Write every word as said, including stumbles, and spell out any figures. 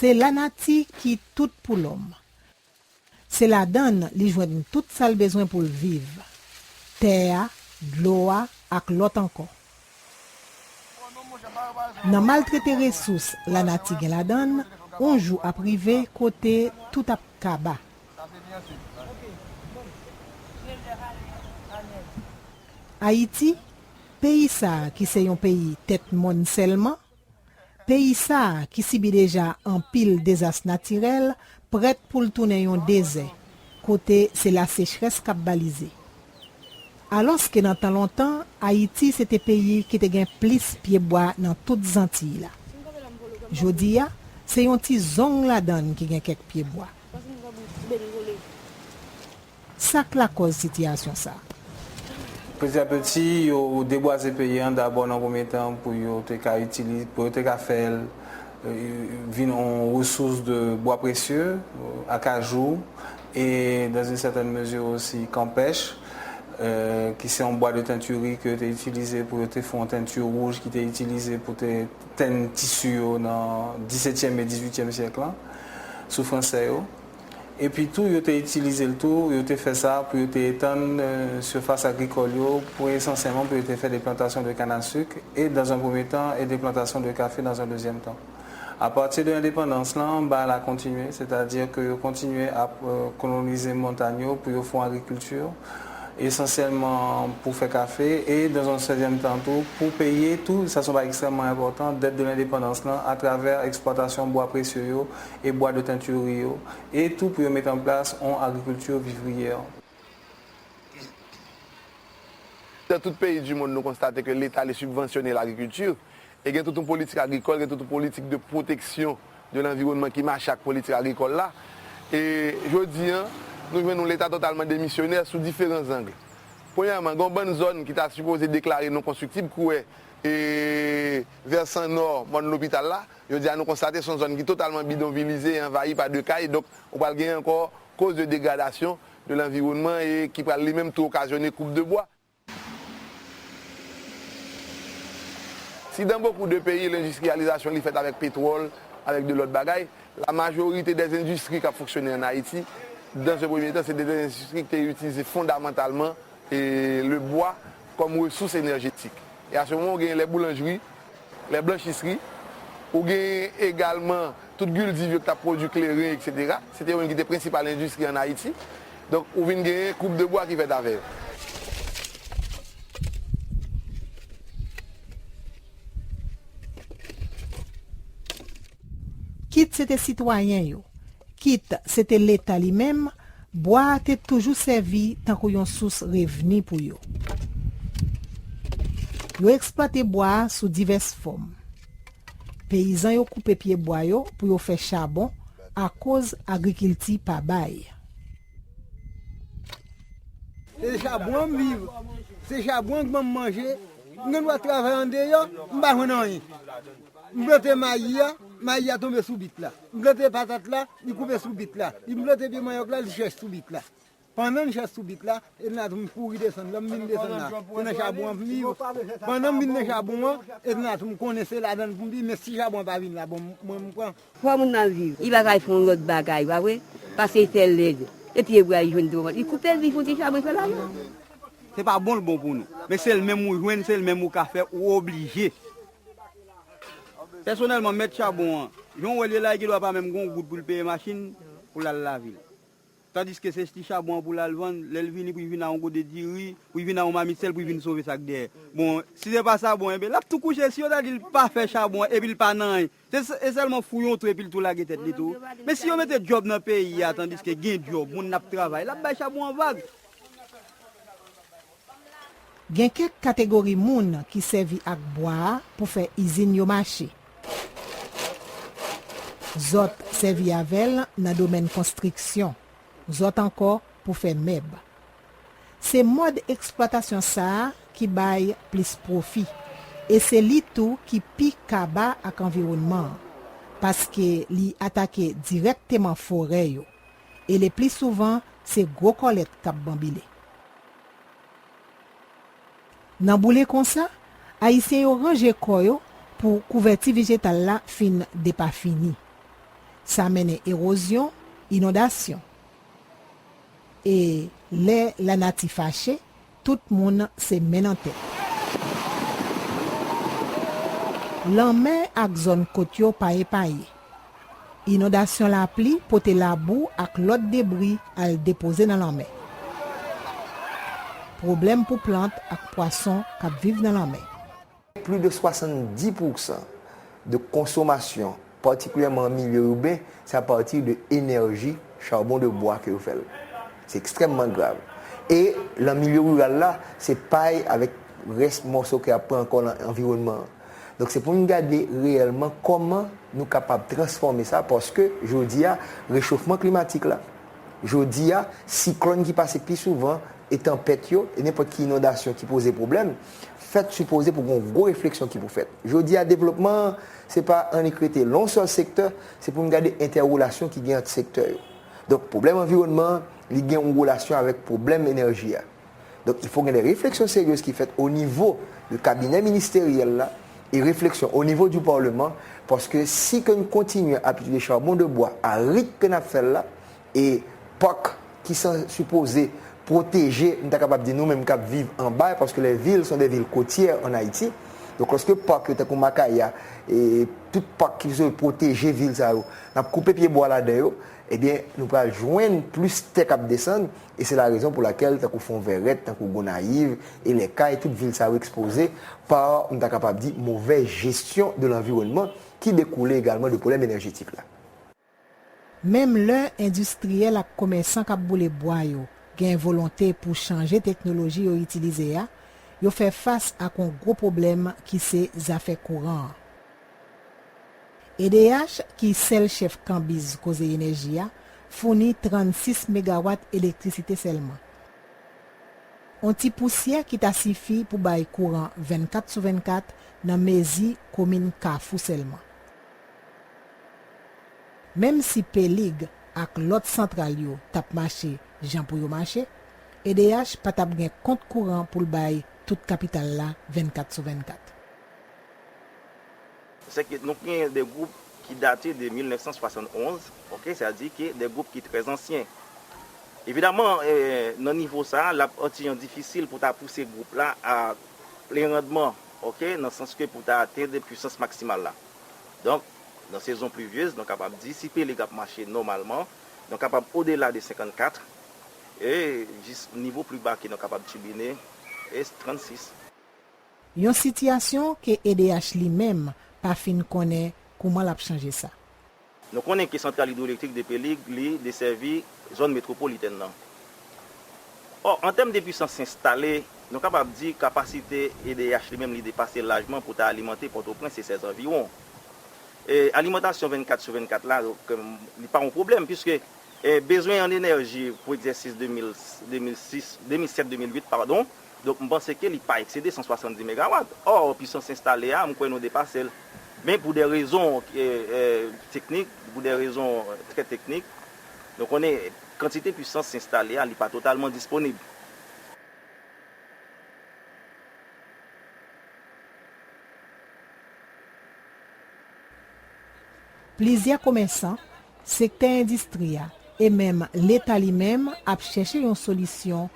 Se lanati ki tout pou lòm. Se ladan l li jwenn tout sa l bezwen pou l viv, tè a, dlo a ak lòt ankò. Nan maltrete resous lanati gen ladan l, yon jou ap rive kote tout ap kaba. Ayiti, peyi sa a ki se yon peyi tèt mòn sèlman, peyi sa a ki sibi deja anpil dezas natirèl, prèt pou l tounen yon dezè, kote se lasechrès k ap balize. Alòske nan tan lontan, Ayiti se te peyi ki te gen plis pyebwa nan tout Zantiy la. Jodi a, se yon ti zong ladan l ki gen kèk pyebwa. Sa k lakòz sitiyasyon sa a? Peti a peti, yo debwaze peyi an dabò nan premye tan pou yo te ka itilize, pou yo te ka fè l vin yon resous de bwa presye, akajou, e dans une certaine mesure aussi kanpèch, ki se yon bwa de tenturi ke yo te itilize pou yo te fè yon tenti wouj ki te itilize pou te tenn tisi yo nan disetyèm e dizuityèm syèk lan sou fransè yo. Epi tou, yo te itilize l tou, yo te fè sa pou yo te etann sifas agrikòl yo, pou esansyèlman pou yo te fè de plantasyon de canne à sucre et dans un premier temps et de plantasyon de café dans un deuxième temps. Apati de lendepandans lan, bagay la kontinye, sètadi ke yo kontinye ap kolonize montany yo pou yo fè yon agrikilti esansyèlman pou fè kafe e dans un deuxième temps tou pou peye tou, sa se yon bagay ekstrèmman enpòtan, dèt de lendepandans lan atravè eksplwatasyon bwa presye yo e bwa de tenturi yo, e tou pou yo mete an plas yon agrikilti vivriyè. Dans tout peyi di mond, nou konstate ke Leta li sibvansyone lagrikilti e gen tout yon politik agrikòl, gen tout yon politik de pwoteksyon de lanviwònman ki mache ak politik agrikòl la. E jodi a, nou jwenn yon Leta totalman demisyonè sou diferan zang. Premyèman, gen yon bann zòn ki ta sipoze deklare non konstriktib, kwè e vèsan nò mòn lopital la, jodi a nou konstate se yon zòn ki totalman bidonvilize e anvayi pa de kay, donk ou pral genyen ankò koz de degradasyon de lanviwònman e ki pral li menm tou okazyone koup de bwa. Si dans beaucoup de pays, lendistriyalizasyon li fèt avèk petwòl, avèk de lòt bagay, la majorité des industries k ap fonksyone an Ayiti, dans un premier temps, se te des industries ki te itilize fondamantalman e le bwa kòm resous enèjetik. E a se moman ou genyen lè boulanjri, lè blanchisri, ou genyen egalman tout gildiv yo ki t ap pwodui kleren, eksetera. Se te yo menm ki te prensipal endistri an Ayiti. Donk, ou vin genyen koup de bwa ki fèt avè yo. Kit se te sitwayen yo, kit se te Leta li menm, bwa a te toujou sèvi tankou yon sous revni pou yo. Yo eksplwate bwa a sou divès fòm. Peyizan yo koupe pye bwa yo pou yo fè chabon akoz agrikilti pa bay. Se chabon an m viv. Se chabon an k ban m manje. M gen dwa travay andeyò, m pa jwenn anyen. M plante mayi a, mayi a tonbe sou bit la. M plante patat la, li koupe sou bit la. M plante pye manyòk la, li chèch sou bit la. Pandan l chèch sou bit la, e nan tou m kouri desann. Lè m vin desann la, se nan chabon an m viv. Pandan m vin nan chabon an, e nan tou m konnen se ladan l pou m viv, men si chabon an pa vin la, bon, mwen m pran. Fò moun nan viv. Li pa ka al fè yon lòt bagay, pa vre? Pase l fè lèd. E pye bwa li jwenn dlo vant. Li koupe l, li fè yon ti chabon, li fè lajan. Se pa bon l bon pou nou. Men se l menm ou jwenn, se l menm ou ka fè, ou oblije. Pèsonèlman, mèt chabon an, jan w wè l ye la, li gen dwa pa menm gen yon goud pou l peye machin pou l al lave l. Tandiske se ti chabon an pou l al vann, lè l vini pou l vin a yon gode diri, pou l vin a yon mamit sèl, pou l vin sove sa k dèyè. Bon, si se pa chabon an, enben, l ap tou kouche. Si yo ta di l pa fè chabon an, epi l pa nan anyen, se, se sèlman fou yon twou epi l tou lage tèt li tou. Men si yo mete djòb nan peyi a, tandiske gen djòb, moun ap travay, l ap bay chabon an vag. Gen kèk kategori moun ki sèvi ak bwa a pou fè izin yo mache. Zòt sèvi avè l nan domèn konstriksyon, zòt ankò pou fè mèb. Se mòd eksplwatasyon sa a ki bay plis pwofi, e se li tou ki pi kaba ak anviwònman an, paske li atake dirèkteman forè yo, e le pli souvan se gwo kòlèt k ap banbile. Nan boule konsa, Ayisyen yo ranje kò yo pou kouvèti vejetal la fin depafini. Sa mennen ewozyon, inondasyon. E lè lanati fache, tout moun se men nan tèt. Lanmè ak zòn kot yo pa epaye. Inondasyon lapli pote labou ak lòt debri al depoze nan lanmè. Pwoblèm pou plant ak pwason k ap viv nan lanmè. Plis de swasanndis pousan de konsomasyon, patikilyèman an milye iben, se apati de enèji charbon de bwa ke yo fè l. Se ekstrèmman grav. E nan milye riral la, se pay avèk rès mòso ke y ap pran ankò nan anviwònman an. Donk, se pou n gade reyèlman kòman nou kapab transfòme sa, paske jodi a, rechofman klimatik la, jodi a, siklòn ki pase pi souvan, e tanpèt yo, e nenpòt ki inondasyon ki poze pwoblèm, fèt sipoze pou gen yon gwo refleksyon ki pou fèt. Jodi a, devlopman an, se pa annik rete nan yon sèl sektè, se pou n gade entèrelasyon ki gen ant sektè yo. Donk, pwoblèm anviwònman an, li gen yon relasyon avèk pwoblèm enèji a. Donk, il faut gen de refleksyon seryez ki fèt o nivo de kabinè ministeryèl la, e refleksyon o nivo di palman, paske si ke n kontinye ap itilize charbon de bwa a ritm ke n ap fè l la, e pak ki san sipoze pwoteje, m ta kapab di nou menm k ap viv anba, paske les villes sont des villes côtières en Haïti. Donk, lòske pak yo tankou Makaya, e tout pak ki sipoze pwoteje vil sa yo, n ap koupe pye bwa ladan yo, ebyen, nou pral jwenn plis tè k ap desann, e se la rezon pou lakèl, tankou Fon Vèrèt, tankou Gonayiv, e Lèkay, tout vil sa yo ekspoze pa, m ta kapab di, movèz jesyon de lanviwònman ki dekoule egalman de pwoblèm enèjetik la. Menm lè endistriyèl ak komèsan k ap boule bwa yo gen volonte pou chanje teknoloji yo itilize a, yo fè fas ak yon gwo pwoblèm ki se zafè kouran an. E D H, ki sèl chèf kanbiz koze enèji a, founi trannsis megawat elektrisite sèlman. On ti pousyè ki ta sifi pou bay kouran vennkat sou vennkat nan mezi komin Kafou sèlman. Menm si Pelig ak lòt santral yo t ap mache jan pou yo mache, E D H pa t ap gen kont kouran pou l bay tout kapital la vennkat sou vennkat. Sèke nou gen de gwoup ki date de mil nèf san swasann onz, ok, sètadi ke de gwoup ki trè ansyen. Evidaman, nan nivo sa a, l ap antijan difisil pou ta pouse gwoup la a plen randman, ok, nan sans ke pou ta atenn pwisans maksimal la. Donk, nan sezon plivyez, nou kapab di, si Pelig ap mache nòmalman, nou kapab odela de senkannkat, e jis nivo pli ba ke nou kapab tibine, e trannsis. Yon sitiyasyon ke E D H li menm pa fin konnen kouman l ap chanje sa. Nou konnen ke santral idwoelektrik de Pelig, li desèvi zòn metwopolitèn nan. Ò, an tèm de pwisans enstale, nou kapab di kapasite E D H li menm li depase lajman pou ta alimante Pòtoprens e sèz anviwon. E alimantasyon vennkat sou vennkat la, donk, li pa yon pwoblèm, piske E, bezwen an enèji pou egzèsis de mil, de mil sis, de mil sèt de mil uit, padon. Donk, m panse ke li pa eksede san swasanndis megawat. Ò, pwisans enstale a, m kwè nou depase l. Men pou de rezon, e, e, teknik, pou de rezon, e, trè teknik, nou konnen kantite pwisans enstale a, li pa totalman disponib. Plizyè komèsan, sektè endistri a, e menm Leta li menm ap chèche yon solisyon